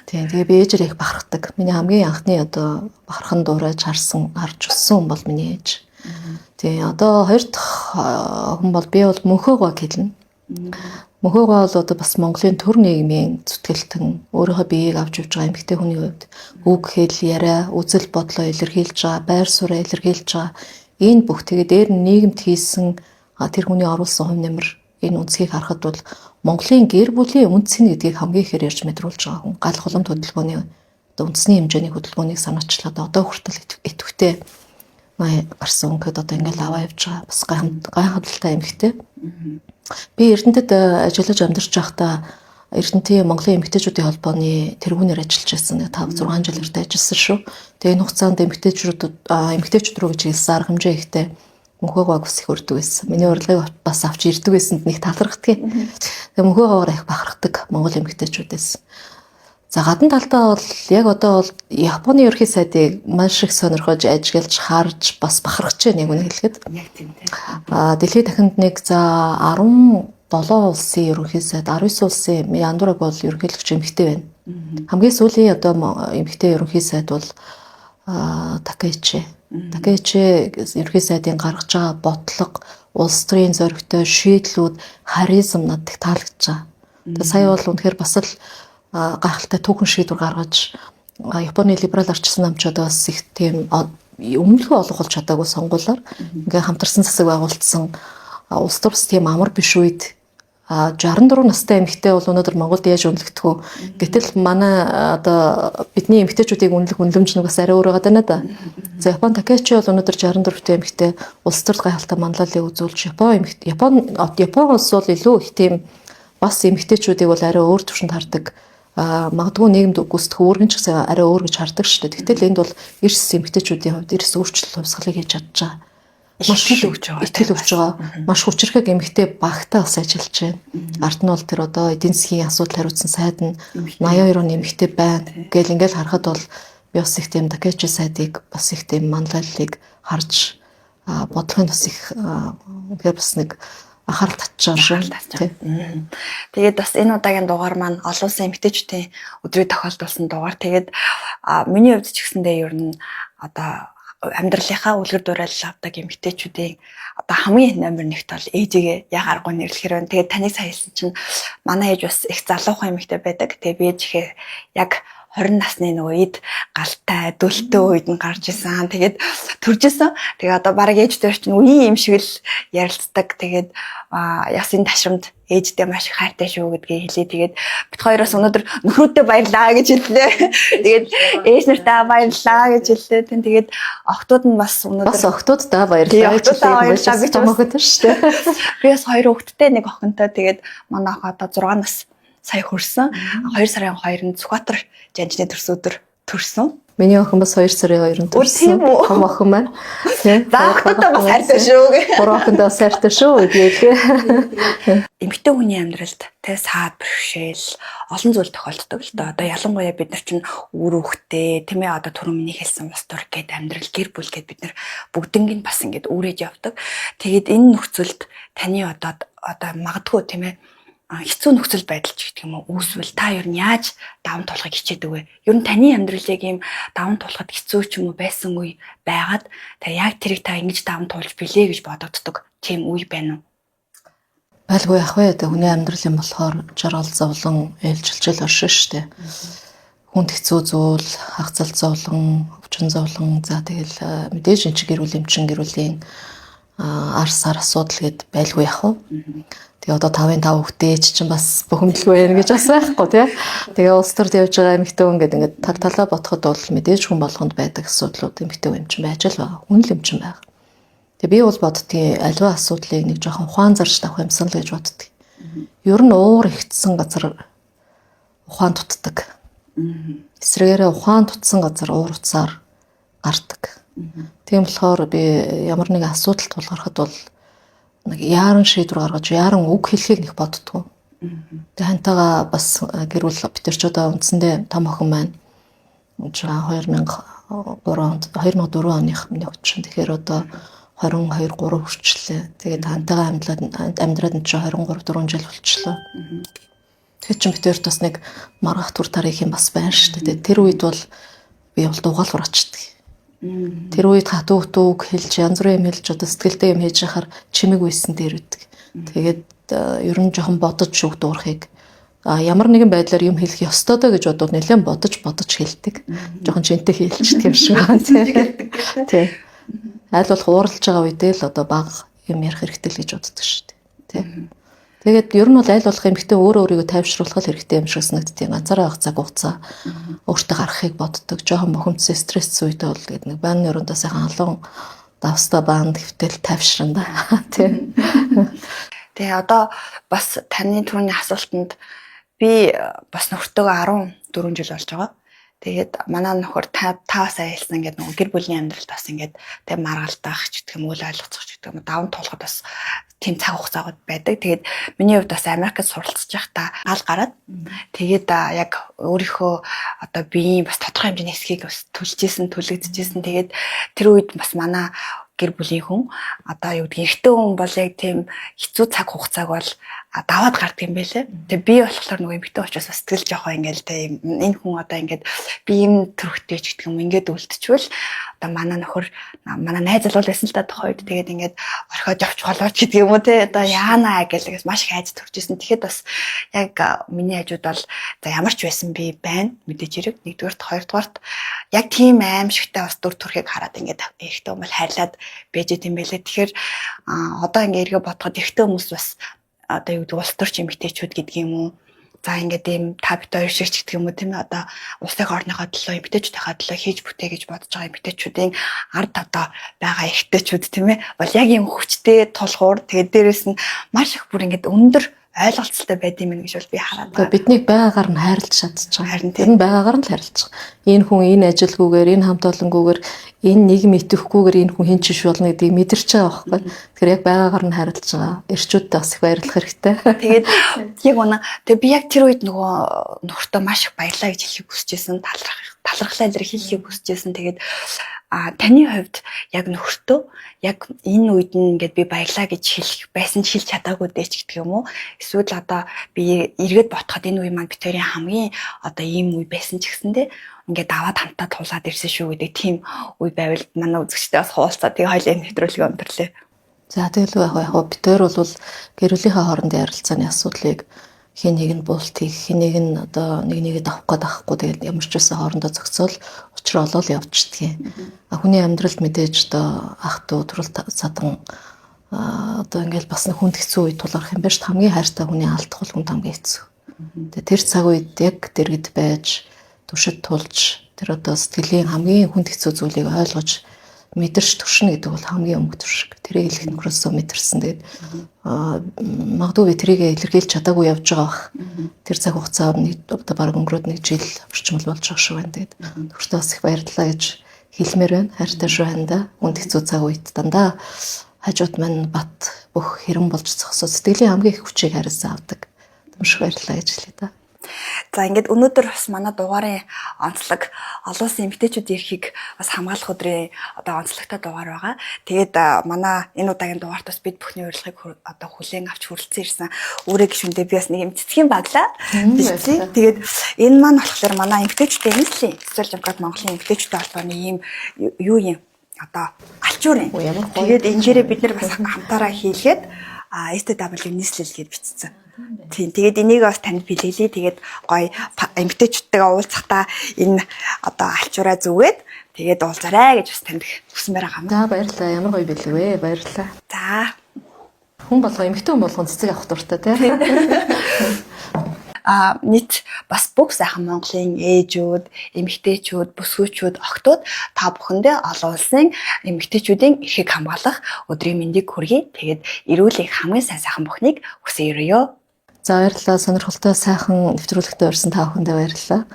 Тийм. Тэгээ би ээжээр их бахархдаг. Миний хамгийн анхны одоо бахархан дуурайж харсан, харж өссөн хүн бол миний ээж. Тийм. Одоо хоёр дахь хүн бол би бол Мөнхөөгөө хэлнэ. Мөнхөөгөө бол одоо бас Монголын төр нийгмийн зүтгэлтэн өөрийнхөө биеийг авч явж байгаа эмэгтэй хүний хувьд үг хэл яриа, үзэл бодлоо илэрхийлж байгаа, байр сууриа илэрхийлж байгаа. Энэ бүх тэгээ дээр нь нийгэмд хийсэн тэр хүний оруулсан хувь нэмэр энэ үнцгийг харахад бол Монголын гэр бүлийн үнц нь гэдгийг хамгийн ихээр ярьж мэдрүүлж байгаа хүн. Гал хуламт хөдөлгөөний одоо үндэсний хэмжээний хөдөлгөөнийг санаачлаад одоо хүртэл идэвхтэй гарсан өнгөд одоо ингээл аваа явж байгаа. Бас гайхамшигтай эмэгтэй. Би Эрдэнэтэд ажиллаж амьдарч байхдаа Эрдэнэтийн Монголын эмэгтэйчүүдийн холбооны тэргүүнээр ажиллаж байсан. 5 6 жил эрт ажилласан шүү. Тэгээ энэ хугацаанд эмэгтэйчүүд рүү гэж хэлсэн арга хэмжээ ихтэй мөнхөө гоо бас их өрдөг байсан. Миний урилгыг бас авч ирдэг байсанд нэг талархдаг. Тэгээ мөнхөө гоогоор их бахархдаг Монгол эмэгтэйчүүдээс. За гадна талдаа бол яг одоо бол Японы ерөнхий сайдыг маш их сонирхож ажиглаж харж бас бахархаж байна яг үнэ хэлэхэд. Яг тийм тийм. Дэлхийд дахинд нэг за 17 улсын ерөнхий сайд, 19 улсын яндураг бол ерөнхийлөгч эмэгтэй байна. Хамгийн сүүлийн одоо эмэгтэй ерөнхий сайд бол Такэичи. Такэичи ерөнхий сайдын гаргаж байгаа бодлого, улс төрийн зоригтой шийдлүүд, харизм надад их таалагдж байгаа. Тэгээ сая бол үнэхээр бас л гайхалтай түүхэн шийдвэр гаргаж Японы либерал арчилсан намчууд бас их тийм өмнөлгөө олох болж чадаагүй сонгуулиар ингээ хамтарсан засаг байгуулсан улс төр бас тийм амар биш үед 64 настай эмэгтэй бол өнөөдөр Монголд яаж үнэлэгдэх вэ? Гэтэл манай одоо бидний эмэгтэйчүүдийг үнэлэх үнэлэмж нэг бас арай өөр байгаа даа да. За Япон Такэчи бол өнөөдөр 64-тэй эмэгтэй улс төрд гайхалтай манлайлалыг үзүүлж Япон улс бол илүү их тийм бас эмэгтэйчүүдийг бол арай өөр түвшинд хардаг. Магадгүй нийгэмд гүйцэтгэх үүргэн ч гэсэн арай өөр гэж хардаг шүү дээ. Гэтэл энд бол эрс эмэгтэйчүүдийн хувьд эрс өөрчлөлт хувьсгалыг хийж чадж байгаа. Маш итгэл өгч байгаа. Итгэл өгч байгаа. Маш хүчирхэг эмэгтэй багтаа бас ажиллаж байна. Ард нь бол тэр одоо эдийн засгийн асуудал хариуцсан сайд нь 82 оны эмэгтэй байна. Гэл ингээл харахад бол би бас их тийм Такэчи сайдыг бас их тийм манлайллыг харж бодлогын бас их үнэхээр бас нэг анхаарал татж байгаа шүү. Тэгээд бас энэ удаагийн дугаар маань олон улсын эмэгтэйчүүдийн өдрийг тохиолдуулсан дугаар. Тэгээд миний хувьд ч гэсэндээ ер нь одоо амьдралынхаа үлгэр дуурайл авдаг эмэгтэйчүүдийн одоо хамгийн номер 1-т бол ээжигээ яг аргагүй нэрлэхээр байна. Тэгээд таныг сая хэлсэн чинь манай ээж бас их залуухан эмэгтэй байдаг. Тэгээд би ээжийнхээ яг 20 насны нөгөө эд галтай дөлтөө үед нь гарч исэн. Тэгээд төрж исэн. Тэгээ одоо бараг ээж дээр чинь үеийн юм шиг л ярилцдаг. Тэгээд яс энэ ташрамд ээждээ маш их хайртай шүү гэдгийг хэлээ. Тэгээд бит хоёроос өнөөдөр нөхрүүдээ баярлаа гэж хэллээ. Тэгээд ээж нартаа баярлаа гэж хэллээ. Тэгээд охтууд нь бас өнөөдөр бас охтууддаа баярлаа гэж хэллээ. Би том охид шүү дээ. Би бас хоёр хүүхэдтэй, нэг охинтой. Тэгээд манай охин одоо 6 нас сая хөрсөн. 2 сарын 2-нд Сүхбаатар жанжны төрс өдөр төрсөн. Миний охин бас 2 сарын 2-нд төрсөн. Том охин маань. За охтуудаа бас хайртай шүү гэ. Гурван охиндоо бас хайртай шүү гэдгээ. Эмэгтэй хүний амьдралд тэ саад бэрхшээл олон зүйл тохиолддог л доо. Одоо ялангуяа бид нар чинь үр хөвгтэй тийм одоо түрүү миний хэлсэн улс төр гээд амьдрал гэр бүл гээд бид нар бүгднийг нь бас ингээд үүрэж явдаг. Тэгээд энэ нөхцөлд таны одоо магадгүй тийм хэцүү нөхцөл байдал ч гэх юм уу үүсвэл та ер нь яаж даван туулахыг хичээдэг вэ? Ер нь таны амьдралыг ийм даван туулахад хэцүү ч юм уу байсан үе байгаад та яг тэрийг та ингэж даван туулж билээ гэж бодогддог тийм үе байна уу? Байлгүй яах вэ? Хүний амьдрал юм болохоор жаргал зовлон ээлжилжэл оршин шүү дээ. Хүнд хэцүү зүйл, хагцал зовлон, өвчин зовлон, за тэгэл мэдээж эн чинь гэр бүл эмчин гэр бүлийн ар сар асуудал гэд байлгүй яах вэ? Тэгээ одоо 5-ын 5 хүүхдээ чинь бас бухимдалгүй байна гэж бас байхгүй тий. Тэгээ улс төрд явж байгаа эмэгтэй хүн гэдэг ингээд тал талаа бодоход бол мэдээж хүн болгонд байдаг асуудлууд эмэгтэй хүн юм чинь байж л байгаа. Хүн л юм чинь байгаа. Тэгээ би бол боддгийн аливаа асуудлыг нэг жоохон ухаан зарч тавих юмсан л гэж боддөг. Ер нь уур ихтсэн газар ухаан дутдаг. Эсрэгээрээ ухаан дутсан газар уур уцаар гардаг. Тийм болохоор би ямар нэгэн асуудал тулгархад бол нэг яаран шийдвэр гаргаж яаран үг хэлхийг нэг боддгоо. Тэгээ хантайгаа бас гэр бүл бид нар ч одоо үндсэндээ том охин маань 2003 онд 2004 оных миний охин. Тэгэхээр одоо 22 3 хүрчлээ. Тэгээд хантайгаа амьдраад энэ чинь 23 4 жил болчлоо. Тэгэхээр чинь бид хоёрт бас нэг маргах тур тарих юм бас байна шүү дээ. Тэр үед бол би бол дугаал хураачдаг. Тэр үед хатуу хөтөө үг хэлж янз бүрийн юм хэлж одоо сэтгэлтэй юм хийж яхаар чимэг үйсэн дээр үүдэг. Тэгээд ер нь жоохон бодож үг дуурахыг ямар нэгэн байдлаар юм хэлэх ёстой доо гэж бодвол нэлээд бодож хэлдэг. Жоохон жинтэй хэлчихдэг юм шиг байна. Тий. Аль болох ууралж байгаа үедээ л одоо бага юм ярих хэрэгтэй л гэж боддог шүү дээ. Тий. Тэгээд ер нь бол аль болох эмэгтэй өөрөө өөрийгөө тайвшруулах хэрэгтэй юм шиг санагддаг. Ганцаараа байх цаг хугацаа өөртөө гаргахыг боддог. Жохон бухимдсан стресс үед бол тэгээд нэг бааны өрөөндөө сайхан халуун давстай баанд хэвтэл тайвшран да. Тийм. Тэгээ одоо бас таны түрүүний асуултанд би бас нөхөртөөгөө 14 жил болж байгаа. Тэгээд манай нөхөр та бас айлсан ингээд нөгөө гэр бүлийн амьдралд бас ингээд тэг маргалдах ч гэх юм уу ойлголцох ч гэх юм уу даван туулахад бас тийм цаг хугацаагууд байдаг. Тэгээд миний хувьд бас Америкт суралцж байхдаа гал гараад тэгээд яг өөрийнхөө одоо биеийн бас тодорхой хэмжээний хэсгийг бас түлжсэн, түлэгдэжсэн. Тэгээд тэр үед бас манай гэр бүлийн хүн одоо юу гэдгийг эрэгтэй хүн бол яг тийм хэцүү цаг хугацааг бол даваад гардаг юм байлээ. Тэгээ би болохоор нөгөө эмэгтэй учраас бас сэтгэл жоохоо ингээл тэ энэ хүн одоо ингээд би юм төрхтэй ч гэх юм ингээд үлдчихвэл одоо манай нөхөр манай найз залуу байсан л та тухайн үед тэгээд ингээд орхиод явчих болооч гэдэг юм уу те одоо яана гэл маш их айц төрж исэн. Тэгэхэд бас яг миний хажууд бол за ямар ч байсан би байна мэдээж хэрэг нэгдүгээрт хоёрдугаарт яг тийм аимшигтай бас дүр төрхийг хараад ингээд эрэгтэй хүмүүс хайрлаад байж идэм байлээ. Тэгэхээр одоо ингээд эргээ бодоход эрэгтэй хүмүүс бас одоо юу гэдэг улс төрч эмэгтэйчүүд гэдэг юм уу? За ингээд ийм та бит хоёр шиг ч гэдэг юм уу тийм ээ одоо улсын орныхоо төлөө эмэгтэйчүүдийнхаа төлөө хийж бүтээ гэж бодож байгаа эмэгтэйчүүдийн ард одоо байгаа эрэгтэйчүүд тийм ээ бол яг ийм хүчтэй тулгуур тэгээд дээрэс нь маш их бүр ингээд өндөр ойлголцолтой байд юм гэж бол би хараад байгаа. Биднийг байгаагаар нь хайрлаж чадчих. Харин тэр нь байгаагаар нь л хайрлаж байгаа. Энэ хүн энэ ажилгүйгээр, энэ хамт олонгүйгээр, энэ нийгэм итгэхгүйгээр энэ хүн хэн ч биш болно гэдгийг мэдэрч байгаа байхгүй. Тэгэхээр яг байгаагаар нь хайрлаж байгаа. Эрчүүдтэй бас их баярлах хэрэгтэй. Тэгээд яг үнэ. Тэгээ би яг тэр үед нөгөө нөхөртөө маш их баярлаа гэж хэлхийг хүсэж байсан. Талархлаа илэрхийлэхийг хүсэж байсан. Тэгээд таны хувьд яг нөхөртөө яг энэ үед нь ингээд би баярлаа гэж хэлэх байсан ч хэлж чадаагүй дээ ч гэдэг юм уу? Эсвэл одоо би эргээд ботход энэ үе маань бид хоёрын хамгийн одоо ийм үе байсан ч гэсэндээ ингээд даваад хамтаа тулаад ирсэн шүү гэдэг тийм үе байвал манай үзэгчтэй бас хуваалцаа. Тэгээ хоёлаа энэ нэвтрүүлгийг өндөрлөө. За тэгэл яг бид хоёр бол гэр бүлийнхээ хоорондын ярилцааны асуудлыг хин нэг нь булт хийх, хин нэг нь одоо нэг нэгэд авах гээд авахгүй тэгээд ямар ч байсан хоорондоо зохицоол учраа олоод явчихдгийг. Хүний амьдралд мэдээж одоо ах дүү төрөл садан одоо ингээл бас нэг хүнд хэцүү үе тулгарх юм байна шүү. Хамгийн хайртай хүний алдах бол хүнд хамгийн хэцүү. Тэгээд тэр цаг үед яг дэргэд байж түшид тулж тэр одоо сэтгэлийн хамгийн хүнд хэцүү зүйлийг ойлгож мэдэрч туршина гэдэг бол хамгийн өмг туршиг. Тэрийг хэлэх нөхрөөсөө мэдэрсэн. Тэгээд магадгүй би тэрийг илэрхийлж чадаагүй явж байгаа бах. Тэр цаг хугацаа нэг одоо баг өнгөрөөд нэг жил орчмол болж байгаа шүү байна. Тэгээд нөхөртөө бас их баярлалаа гэж хэлмээр байна. Хайртай шүү байна да. Хүнд хэцүү цаг үед дандаа хажууд маань бат бүх хэрэм болж зогсоо сэтгэлийн хамгийн их хүчийг хариуцсан авдаг. Түмших баярлалаа гэж хэлье да. За ингээд өнөөдөр бас манай дугаарын онцлог олон улсын эмэгтэйчүүдийн эрхийг бас хамгаалах өдрийн одоо онцлогтой дугаар байгаа. Тэгээд манай энэ удаагийн дугаарт бас бид бүхний урилгыг одоо хүлээн авч хүрэлцэн ирсэн өөрийн гишүүндээ би бас нэг юм цэцгийн баглаа бэлдсэн. Тэгээд энэ маань болохоор манай эмэгтэйчүүдийн нийслэлийн Социал Демократ Монголын эмэгтэйчүүдийн холбооны ийм юу юм одоо алчуур юм. Тэгээд энэ дээрээ бид нар бас хамтаараа хийлгээд STW нийслэл гэж бичсэн. Тийм. Тэгээд энийг бас танд бэлгэлээ. Тэгээд гоё эмэгтэйчүүдтэйгээ уулзахдаа энэ одоо алчуураа зүгээд тэгээд уулзаарай гэж бас танд хүсмээр байгаа юм. За баярлалаа. Ямар гоё бэлэг вэ? Баярлалаа. За. Хүн болго эмэгтэй хүн болгон цэцэг авах дуртай тий. Нийт бас бүх сайхан Монголын ээжүүд, эмэгтэйчүүд, бүсгүйчүүд, охтууд та бүхэндээ олон улсын эмэгтэйчүүдийн эрхийг хамгаалах өдрийн мэндийг хүргэе. Тэгээд эрүүл их хамгийн сайн сайхан бүхнийг хүсэн өрөөё. За баярлалаа. Сонирхолтой сайхан нэвтрүүлэгтээ урьсан та бүхэндээ баярлалаа.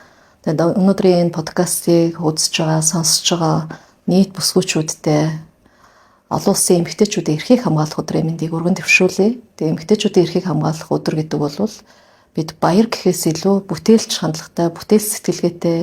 Тэгээд өнөөдрийн энэ подкастыг үзэж байгаа, сонсож байгаа нийт бүсгүйчүүдтэй олон улсын эмэгтэйчүүдийн эрхийг хамгаалах өдрийн мэндийг өргөн дэвшүүлье. Тэгээд эмэгтэйчүүдийн эрхийг хамгаалах өдөр гэдэг бол бид баяр гэхээс илүү бүтээлч хандлагатай, бүтээл сэтгэлгээтэй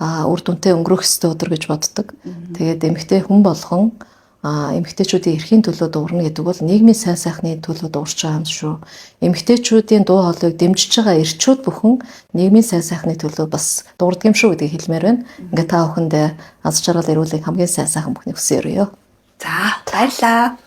үр дүнтэй өнгөрөх ёстой өдөр гэж боддог. Тэгээд эмэгтэй хүн болгон эмэгтэйчүүдийн эрхийн төлөө дуугарна гэдэг бол нийгмийн сайн сайхны төлөө дуугарч байгаа юм шүү. Эмэгтэйчүүдийн дуу хоолойг дэмжиж байгаа эрчүүд бүхэн нийгмийн сайн сайхны төлөө бас дуугардаг юм шүү гэдгийг хэлмээр байна. Ингээд та бүхэндээ аз жаргал эрүүлэг хамгийн сайн сайхан бүхнийг хүсэн өрөөё. За баярлалаа.